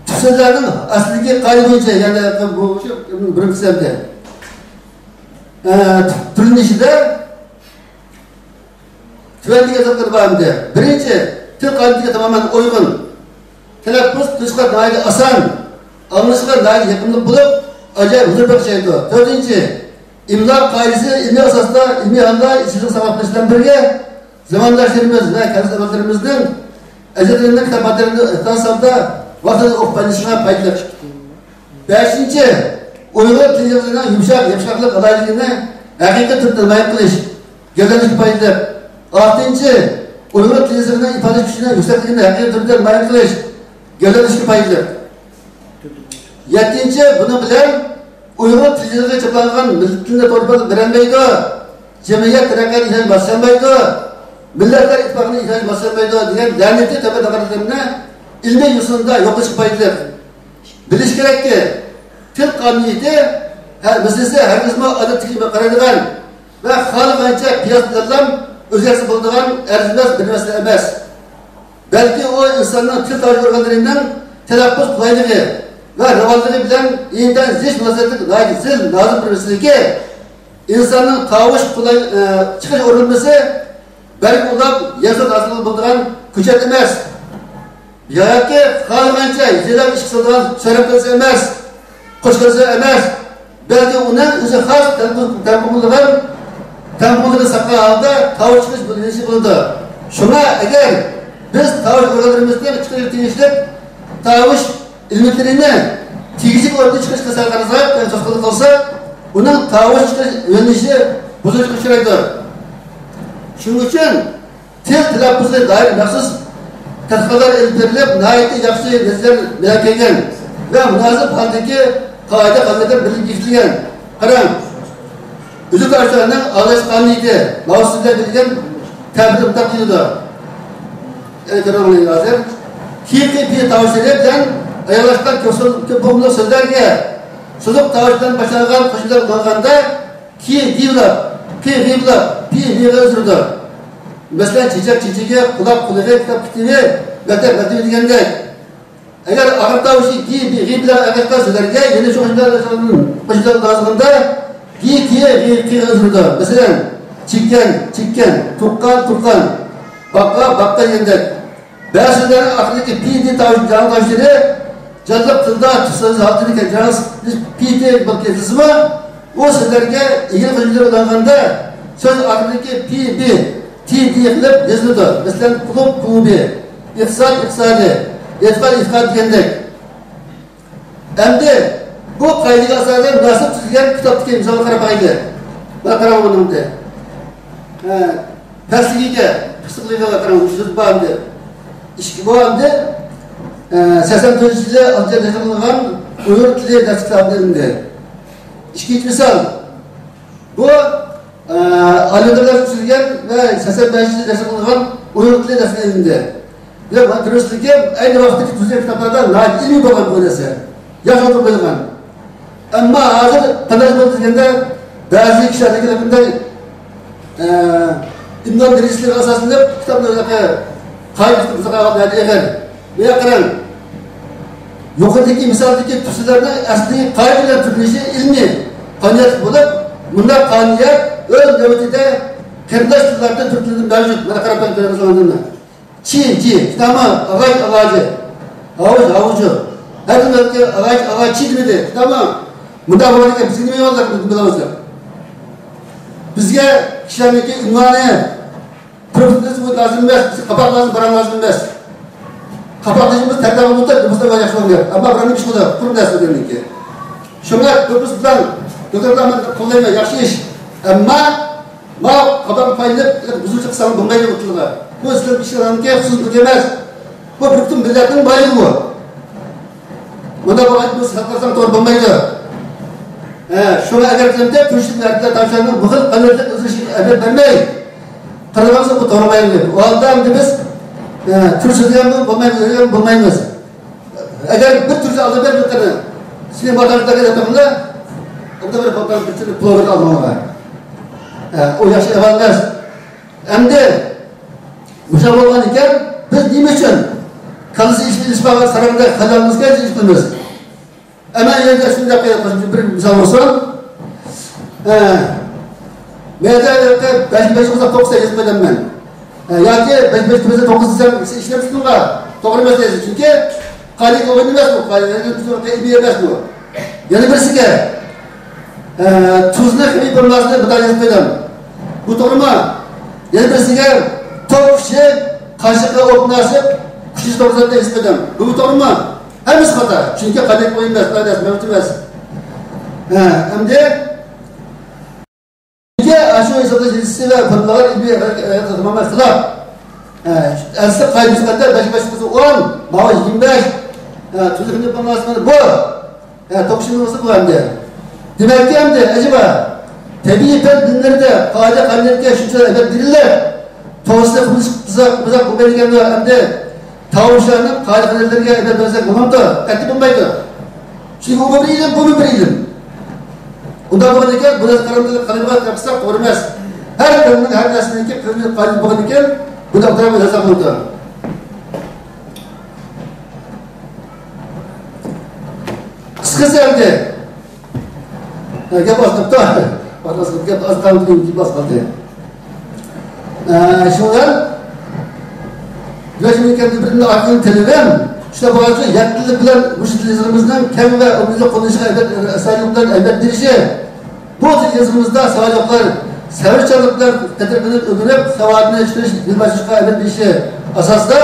تۈپسىللەرنىڭ ئەسلىدىكى قائىدە بويىچە، يەنى بۇ بۇرۇنقى سەۋەبتە، ئە، تۈرلىنىشىدە تۆۋەندىكى ئاساسلىرى بار ئىدى. بىرىنچى، تىل قانۇنىغا تامامەن ئۇيغۇن. تەلەپپۇز قىلىشقا ناھايىتى ئاسان، ئاڭلىشقا ناھايىتى يېقىملىق بولۇپ، ئاجايىپ ھۇزۇر بېغىشلايدۇ. تۆتىنچى، ئىملا قائىدىسى ئىلمىي ئاساستا، ئىلمىي ھالدا ئىزچىللىق ساقلاپ قېلىش بىلەن بىرگە، زامانداشلىرىمىز ۋە كەسىپ ئەۋلادلىرىمىزنىڭ ئەجدادلىرىنىڭ كىتاب ماتېرىيالىنى ئىختىيارسىز ھالدا ۋاقتىدا ئوقۇپ پايدىلىنىشىغا پايدىلىق. بەشىنچى، ئۇيغۇر تىل يېزىقىنىڭ يۇمشاق، يېپىشقاقلىق ئالاھىدىلىكىنى ھەقىقىي تۈردە نامايان قىلىش، گەۋدىلەندۈرۈشكە پايدىلىق. ئالتىنچى، ئۇيغۇر تىل يېزىقىنىڭ ئىپادىلەش كۈچىنىڭ يۈكسەكلىكىنى ھەقىقىي تۈردە نامايان قىلىش، گەۋدىلەندۈرۈشكە پايدىلىق. يەتتىنچى، بۇنىڭ بىلەن ئۇيغۇر تىل يېزىقى چاپلانغان مىللەت تىلىنى توغرا ئىپادىلەپ بېرەلمەيدۇ، جەمئىيەت تەرەققىياتىنى ئىنتايىن باشلىيالمايدۇ، مىللەتلەر ئىتتىپاقىنى ئىنتايىن باشلىيالمايدۇ دېگەن لەنىتى تۆمۈر ناغرىلىرىنى ئىلمىي يوسۇندا يوق قىلىشقا پايدىلىق. بىلىش كېرەككى، تىل قانۇنىيىتى ھە-، مەسىلىسى ھەرگىزمۇ ئادەتتىكىگە قارايدىغان، ۋە خالىغانچە قىياس بىلەنلا ئۆزگەرتسە بولىدىغان ئەرزىمەس بىر مەسىلە ئەمەس. بەلكى ئۇ ئىنساننىڭ تىل تاۋۇش ئورگانلىرىنىڭ تەلەپپۇز قولايلىقى ۋە راۋانلىقى بىلەن ئىنتايىن زىچ مۇناسىۋەتلىك ناھايىتى زىل، نازۇك بىر مەسىلىكى، ئىنساننىڭ تاۋۇش قولاي-، ئە، چىقىرىش ئورۇنلىمىسى بەرگە ئۇلاپ يەر ھاسىل بولىدىغان كۆچەت ئەمەس. ياكى خالىغانچە يېزىلار ئىشقا سالىدىغان سۆرەپ قىلسا ئەمەس، قوش قىلسا ئەمەس، بەلكى ئۇنىڭ ئۆزى خاس تەڭپۇڭلىغان، تەڭپۇڭلىقى ساقلىغان ھالدا تاۋۇش چىقىش بولۇشى بولىدۇ. شۇڭا ئەگەر بىز تاۋۇش ئورگانلىرىمىزنىڭ چىقىرىشى تېگىشلىك تاۋۇش ئېلېمېنتلىرىنى تېگىشلىك ئورۇندا چىقىرىشقا سەل قارىساق، يەنى توسقۇنلۇق قىلسا، ئۇنىڭ تاۋۇش چىقىش يۆنىلىشى بۇزۇلۇشقا ئۇچرايدۇ. شۇنىڭ ئۈچۈن تىل تەلەپپۇزىغا دائىر مەخسۇس تەتقىقاتلار ئېلىپ بېرىلىپ، ناھايىتى ياخشى نەتىجىلەر مېدال كەلگەن ۋە مۇناسىپ ھالدىكى قائىدە-قانۇنلار بىللە بېكىتىلگەن. قاراڭ، ئۈزۈك تاۋۇشلارنىڭ ئاڭلاش قانۇنىيىتى ماۋۇ سىز بىلەن بىلگەن تەبىر مۇنداق دېيىلىدۇ. ئەي، كۆرۈڭلار ھازىر. كى، قى، پى تاۋۇشلىرى بىلەن ئاياغلاشقان كۆپ سان-، كۆپ بوغۇملۇق سۆزلەرگە سوزۇق تاۋۇش بىلەن باشلانغان قوشۇمچىلار ئۇلانغاندا، كى، دى بىلەن، قى، غى بىلەن، پى، ۋىغا ئۆزگىرىدۇ. مەسىلەن، چېچەك چېچىكى، قۇلاق قۇلىقى، كىتاب كىتىۋى، مەكتەپ مەكتىۋى دېگەندەك. ئەگەر ئاخىر تاۋۇشى گى، بى، غى بىلەن ئاياغلاشقان سۆزلەرگە يەنە شۇ قوشۇمچىلار قوشۇمچىلار لازىمدا، گى، كى، غى، قىغا ئۆزگىرىدۇ. مەسىلەن، چىكەن، چىككەن، تۇغقان، تۇغقان، باققا، باققا دېگەندەك. بەزى سۆزلەرنىڭ ئاخىرىدىكى پى، دى تاۋۇش-، جان تاۋۇشلىرى جانلىق تىلدا تۈپ سۆز ھالىتىدىكى جانلىق پى، دى بولۇپ كېتىلسىمۇ، ئۇ سۆزلەرگە ئىگىلىك قوشۇمچىلىرى ئۇلانغاندا، سۆز ئاخىرىدىكى پى، بى، تى، دى قىلىپ يېزىلىدۇ. مەسىلەن، قۇلۇپ، قۇلۇبى، ئىقتىساد، ئىقتىسادى، ئېتىقاد، ئېتىقادى دېگەندەك. ئەمدى بۇ قائىدىگە ئاساسەن مۇناسىپ تۈزۈلگەن كىتابتىكى مىسالغا قاراپ باقايلى. مانا قاراڭ بۇنىڭدە. ھە، پەسلىگە، پىسىقلىقىغا قاراڭ، سۆز بار ئەمدى. ئىككى بۇ ئەمدى، ئە، سەكسەن تۆتىنچى يىلى ئالتىنچى ئايدا نەشر قىلىنغان ئۇيغۇر تىلى دەرس كىتابىدا ئېلىندى. ئىككىنچى مىسال. بۇ، ئە، ئالىي مەكتەپلەر تۈزۈلگەن ۋە سەكسەن بەشىنچى يىلى نەشر قىلىنغان ئۇيغۇر تىلى دەرسىدە ئېلىندى. بۇ دەرسلىكى ئەينى ۋاقىتتىكى تۈزۈلگەن كىتابلاردا ناھايىتى ئىلمىي بولغان بۇ نەرسە. ياخشى ئوتتۇرىغا قويۇلغان. ئەمما ھازىر قانداق بولدى دېگەندە، بەزى كىشىلەردىكى بۇنداق، ئە، ئىملا دەرىجىسىگە ئاساسلىنىپ كىتابلارنى قايىل قىلىپ بۇزۇپ قالغان ناھايىتى ئېغىر. بۇ يەرگە قاراڭ. يۇقىرىدىكى مىسالدىكى تۈرلەرنىڭ ئەسلى قائىدە بىلەن تۈرلىنىشى ئىلمىي قانۇنىيەت بولۇپ، مۇنداق قانۇنىيەت ئۆز نۆۋىتىدە قېرىنداش تىللاردا تۈرك تىلىدا مەۋجۇت. مانا قاراپ بېقىڭ، كۆرۈۋاتىسىلەر. چى، جى، كىتابى ئاغاچ، ئاغاجى. ھاۋۇچ، ھاۋۇچۇ. ھەر كىم ئاغاچ، ئاغاچى دېمىدى. كىتابى مۇنداق بولغان ئىكەن، بىزگە نېمە يوللار بىلىمىز. بىزگە كىشىلەرنىڭكى ئۇنۋانى، پروفېسسور بۇ لازىم ئەمەس، بىزگە قاپاق لازىم، بىراڭ لازىم ئەمەس. قاپاق دېگىنىمىز تەرەتاغ بولسا، دېمىسا ياخشى بولغان گەپ. ئەمما بىراڭنى ئىش قىلىدۇ، قۇرۇق نەرسە ئۆگەنگەنكى. شۇڭا پروفېسسور بىلەن دوكتورلار مەن قوللايمەن، ياخشى ئىش. ئەمما ما قاپاقنى پايدىلىنىپ بۇزۇۋېتىپ قىلساڭ بولمايدۇ بۇ تىلغا. بۇ سىلەر ئىشلەنگەنكى خۇسۇسىي مۈلۈك ئەمەس. بۇ بىر پۈتۈن مىللەتنىڭ بايلىقى بۇ. مۇنداق بولغاچ بۇ ساقلىساڭ توغرا بولمايدۇ. ھە، شۇڭا ئەگەر كىمدە تۈركلۈك مەركىزلەر تاۋشاننىڭ بۇ خىل قانۇنىيەتلىك ئۆزگىرىشىگە ئەھمىيەت بەرمەي قىلىۋالسا بۇ توغرا بولمايدۇ. ئۇ ھالدا ئەمدى بىز، ھە، تۈركچە دېگەن بولمايمىز، دېگەن بولمايمىز. ئەگەر بىر تۈركچە ئالدى بەر بىر قېتىم سىلى ماتاژداكى دەپ بېقىڭلار، ئۇندا بىر بولغان بىر تۈرلۈك بلوگېر ئالدىڭلار. ھە، ئۇ ياخشى ئەھۋال ئەمەس. ئەمدى مۇشۇ بولغان ئىكەن، بىز نېمە ئۈچۈن كاللىسى ئىش، ئىش بار ساراڭدەك خىيالىمىزغا ئىش قىلىمىز؟ ئەمما يەنە شۇنداق بىر مىسال بولسۇن. ئە، مەيدە بەش بەش بولسا توققۇز يېزىپ قويدۇم مەن. ئە، ياكى بەش بەش بولسا توققۇز دېسەم، ئىشلەمسىزغا توغرا ئەمەس دەيسىز. چۈنكى قانۇن ئويۇن ئەمەس بۇ، قانۇن ئىلمىي ئەمەس بۇ. يەنە بىرسىگە، ئە، تۇزنى خىمىيە فورمۇلاسىنى بىر يېزىپ قويدۇم. بۇ توغرىمۇ؟ يەنە بىرسىگە توك كۈچى قاشىققا ئوت مۇناسىپ كۈچى توغرىسىدا يېزىپ قويدۇم. بۇ توغرىمۇ؟ ھەممىسى خاتا. چۈنكى قانۇن ئويۇن ئەمەس، قانۇن ئەمەس. ئە، ئەمدى چۈنكى ئاشۇ ھېسابلاش يېزىسى ۋە فورمۇلىلار ئىلمىي ھەقىقەتكە تامامەن خىلاپ. ئە، ئەسلى قائىدىسى قانچە؟ بەش بەش بولسا ئون، ماۋۇ يىگىرمە بەش. ئە، تۈزۈك خىمىيە فورمۇلاسى مانا بۇ. ھە، توقۇشۇمىز بۇ ئەمدى. دېمەككى، ئەمدى ئەجەبا، تەبىئىي پەن بىلىملىرىدە قائىدە قانۇنىيەتكە شۇنچىلىك ئەھمىيەت بېرىلىپ، توغرىسىدا قىلمىش قىزاق، قىزاق بولمايدىكەنمۇ ئەمدى؟ تاۋۇشلارنىڭ قائىدە قانۇنىيەتلىرىگە ئەھمىيەت بەرسەك بولامدۇ؟ قەتئىي بولمايدۇ. چۈنكى ئۇمۇ بىر ئىلىم، بۇمۇ بىر ئىلىم. ئۇنداق بولغاندىكىن، بۇ نەرسە قەلەمدە قەلەمگە تەپسىلات توغرا ئەمەس. ھەر قەلەمنىڭ ھەر نەرسىنىڭكى قىلىمى قايىل بولغاندىكىن، بۇنداق دەپ ھېسابلىنىدۇ. قىسقىسى ئەمدى. ھە، گەپ ئاز قاپتۇ. گەپ ئاز قالدى، گەپ ئاز قالدى، گەپ ئاز قالدى. ئە، شۇڭا بىر ئاكىنىڭ تېلىۋىم، شۇنداق بولغاچقا، يەتتىلىك بىلەن مۇشۇ تىل يېزىقىمىزنىڭ كەڭ ۋە ئومۇميۈزلۈك قوللىنىشىغا ئەھمىيەت، ئەستايىدىل بىلەن ئەھمىيەت بېرىشى، بۇ تىل يېزىقىمىزدا ساۋاقلار سەۋرچانلىق بىلەن قەدىر قىلىپ ئۆگىنىپ، ساۋاتنى ئۆستۈرۈش، بىلىم ئاشۇرۇشقا ئەھمىيەت بېرىشى ئاساسىدا،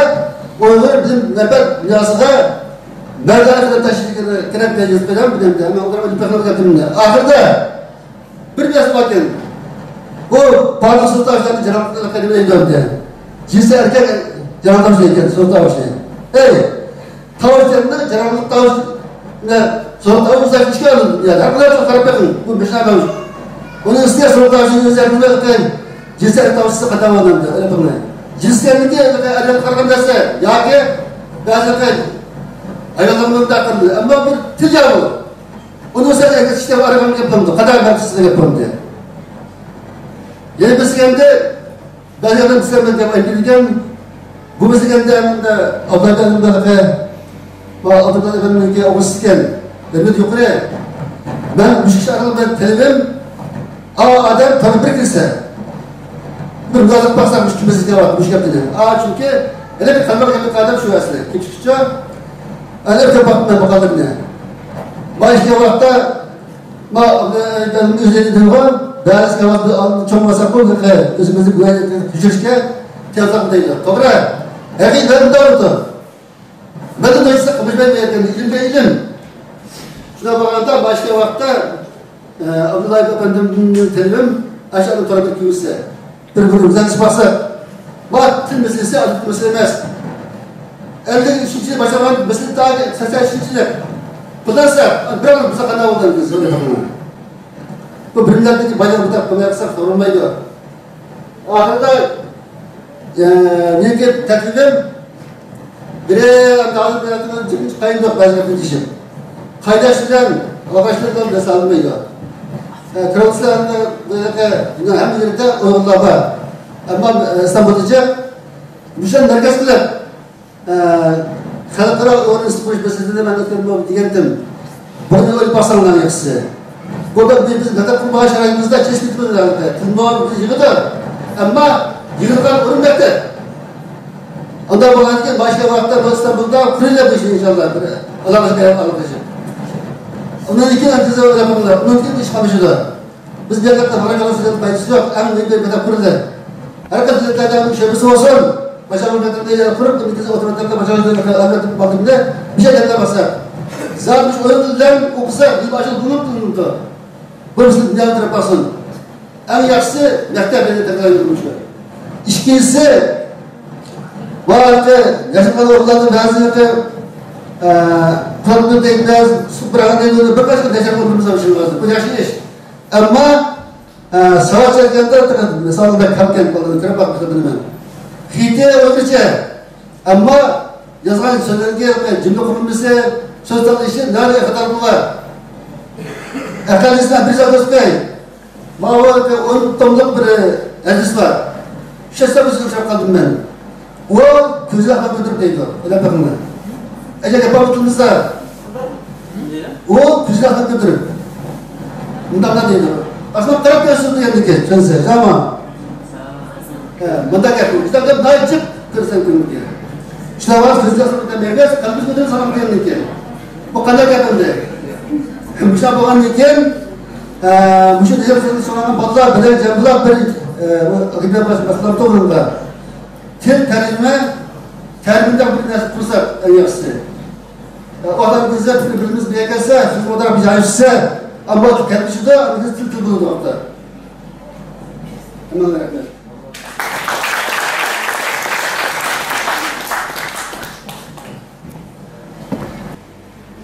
ئۇيغۇر بىلىم مەنپەئەت دۇنياسىغا مەردانە قەدەم تاشلىشى كېرەك دەپ يېزىپ قويدۇم. بۇ يەردە ھەممە ئوغلۇم ئۆتۈپ بېقىڭلار گېپىمنى. ئاخىرىدا بىر نەرسە باركەن. بۇ پارلىق سۇلتان شاھنى جاراڭلىق قەدىمىدە ئېيتىلدى. جىنسى ئەركەك جاراڭ تاۋۇشى ئىكەن، سۇلتان تاۋۇشى. ئەي، تاۋۇشلارنى جاراڭلىق تاۋۇش، نە، سۇلتان تاۋۇش ئىككى ئالدى. يا، ھەر قانداق قاراپ بېقىڭ، بۇ مىسال مەۋجۇت. ئۇنىڭ ئۈستىگە سۇلتان تاۋۇشنىڭ ئۆزى ھەر نېمە قىلغان، جىنسى ئەركەك تاۋۇشى قانداق بولغان ئەمدى، ئۆيلەپ بېقىڭلار. جىنسى ئەركەكنىڭكى ئەركەككە قارىغان نەرسە ياكى بەزى ھايۋانلارنىڭ مۇنداق قىلىدۇ. ئەمما بىر تىل يا بۇ. ئۇنىڭ سەن ئەگەر ئىشلەپ ئارىغان گەپ بولدى، قانداق مەقسەتسىز گەپ بولدى. يەنە بىرسى ئەمدى بەزى ئادەم سىلەر بىلەن گەپ ئېيتىدىكەن، بۇ بىزگە ئەمدى ئابدۇللا ئەپەندىم بۇ ئابدۇللا ئەپەندىمنىڭكى ئوغلىسى ئىكەن، ھۆرمىتى يۇقىرى. مەن مۇشۇ كىشى ئارقىلىق بىر تەلىپىم، ئا ئادەم تاغ بىر كىرسە، بىر مۇلازىمەت باقساق مۇشۇ كىمىز دەۋاتىدۇ مۇشۇ گەپنى. ئا، چۈنكى ھېلى بىر قالماق گەپنى قادەم شۇ ئەسلى كېچىكىچە. ئەلەر كۆپ ۋاقىت مەن بۇ قادەمنى. ما ئىككى ۋاقىتتا ما ئۆزىنى دېگەن بەزى كاۋاز بىر ئالدىن چوڭ بولساق بۇ ئۆزىمىزنى بۇ يەرگە كۆچۈرۈشكە تېزلىق دەيدۇ. توغرا. ھەقىقەتەن توغرىدۇر. مەن دە نېمىشقا قىلمىشمەن دېگەن ئىلىمگە ئىلىم. شۇنداق بولغاندا باشقا ۋاقىتتا، ئە، ئابدۇللا ئەپەندىمنىڭ تەلىپىم ئاشۇ ئادەم تەرەپكە كۆرسە. بىر-بىرىمىزدىن ئىش باسىپ، بۇ تىل مەسىلىسى ئادەتتىكى مەسىلە ئەمەس. ئەللىك ئۈچىنچى يىلى باشلانغان مەسىلە تا سەكسەن ئۈچىنچى يىلى. بۇنداق بىر بىزگە قانداق بولدى بىز ئويلاپ بېقىڭلار. بۇ بىر مىللەتتىكى بايلىق بۇنداق قىلماي قىلساق توغرىلمايدۇ. ئاخىرىدا، ئە، مېنىڭكى تەكلىپىم، بىرەر قايىل بىلەن جىمجىت قايىلدۇق بەزى گەپنى دېيىشىپ. قايداش بىلەن ئاغاچلىرىدىن دەس ئالمايدۇ. ئە، قىرغىزىستاندا بۇ يەردە ھەممە يەردە ئۇيغۇرلار بار. ئەمما، ئە، ئىستانبۇلدا جىق مۇشۇ مەركەز قىلىپ، ئە، خەلقئارا ئۇيغۇر ئىنستىتۇتى قۇرۇش مەسىلىسىدە مەن ئۆتكەن بولۇپ دېگەنتىم. بۇنى ئويلاپ باقساڭلار ياخشىسى. بۇ بىز، بىز مەدەت قىلمىغان شارائىتىمىزدا چېچىپ كېتىمىز ئەلۋەتتە. تىلمۇ بىز يىغىدۇ. ئەمما يىغىلغان ئورۇن مەكتەپ. ئۇنداق بولغاندىكىن باشقا ۋاقىتتا بۇ ئىستانبۇلدا قۇرۇلىدۇ بۇ ئىش ئىنشاللا. بىر ئالاقىلىشىپ، ئالاقىلىشىپ. ئۇنىڭدىن كېيىن ئەمدى سىز ئويلاپ بېقىڭلار. ئۇنىڭدىن كېيىن ئىش قاملىشىدۇ. بىز بۇ يەردە ھاراج ئالىدىغان پايدىسى يوق. ئەڭ مۇھىم بىر مەكتەپ قۇرۇلدى. ھەر قايسى دۆلەتلەردە ئۇنىڭ شۆبىسى بولسۇن. باشقا مەكتەپلەرنى قۇرۇپ، بىز ئوتتۇرا مەكتەپتە باشقا ئالدىمدا بىر شەيلەرگە بارساق. زادى مۇشۇ ئويۇن بىلەن ئوقۇساق، بىز ئاشۇ بولۇپ تۇرۇپتۇ. بۇ بىزنى دۇنياغا تەرەپ بارسۇن. ئەڭ ياخشىسى مەكتەپ بىلەن تەربىيەلەندۈرۈش. ئىككىنچىسى، بۇ ھېلىقى ياشانغان ئورۇنلاردا بەزى ھېلىقى، ئە، قۇرۇقلۇق دەيمىز، سۇ پۇراغان دەيمىز، بىر قانچە ياشانغان ئورنىمىز بار شۇنىڭ ھازىر. بۇ ياخشى ئىش. ئەمما، ئە، ساۋات چەككەندە مىسالدا كەمكەن بالىنى كۆرۈپ باقمىسا بىلىمەن. خېتى ئۆزگىچە. ئەمما يازغان سۆزلەرگە جۈملە قۇرۇلمىسى، سۆز تاللىشى نەدە خاتا بار؟ ئەقەللىسى بىر زادىسى ماۋۇ ئون توملۇق بىر ھەدىس بار. شۇ ھەدىسنى ئۇچراپ قالدىم مەن. ئۇ كۆزىنى ئاقلاپ كۆتۈرۈپ دەيدۇ. ئويلاپ بېقىڭلار. ئەگەر ياپالمىدىڭىزلار، ئۇ كۆزىنى ئاقلاپ كۆتۈرۈپ مۇنداقلا دەيدۇ. ئاسمان قاراپ تۇرسۇن دېگەندىكىن، چۈشەنسە، جاما. ھە، مۇنداق گەپ، مۇنداق گەپ ناھايىتى جىق كۆرسەم كۆڭۈلگە. شۇنداق ۋاقىت كۆزىگە ئاسمان دەيمىز، قەلبىمىز كۆتۈرۈپ سالام دېگەندىكىن. بۇ قانداق گەپ ئەمدى؟ مۇشۇنداق بولغاندىن كېيىن، ئە، مۇشۇ دېگەن سۆزنى سورىغان بالىلار بىلەن جەم بولۇپ بىر، ئە، بۇ ئاكىدە باش-، باشلام توغرىلىقتا. تىل تەرجىمە، تەرجىمىدە بىر نەرسە قىلساق ئەڭ ياخشىسى. ئادەم بىزدە تىل بىلىمىز بىر كەلسە، سۆز ئوتتۇرا بىر جايلاشسا، ئەمما كەلگۈسىدە بىز تىل، تىل بولىدۇ ھەتتا. ھەممىڭلارغا رەھمەت.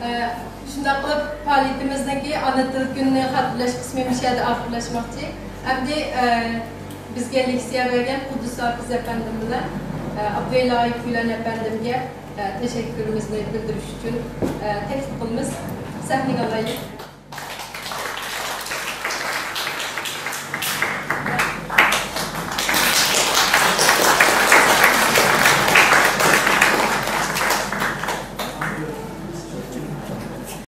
ئە، شۇنداق قىلىپ پائالىيىتىمىزنىڭكى ئانا تىل كۈنىنى خاتىرىلەش قىسمى مۇشۇ يەردە ئاخىرلاشماقچى. ئەمدى، ئە، بىزگە لېكسىيە بەرگەن قۇددۇس ھاپىز ئەپەندىم بىلەن، ئە، ئابدۇۋەلى ئايكۈلەن ئەپەندىمگە، ئە، تەشەككۈرىمىزنى بىلدۈرۈش ئۈچۈن، ئە، تەكلىپ قىلىمىز. سەھنىگە ئالايلى.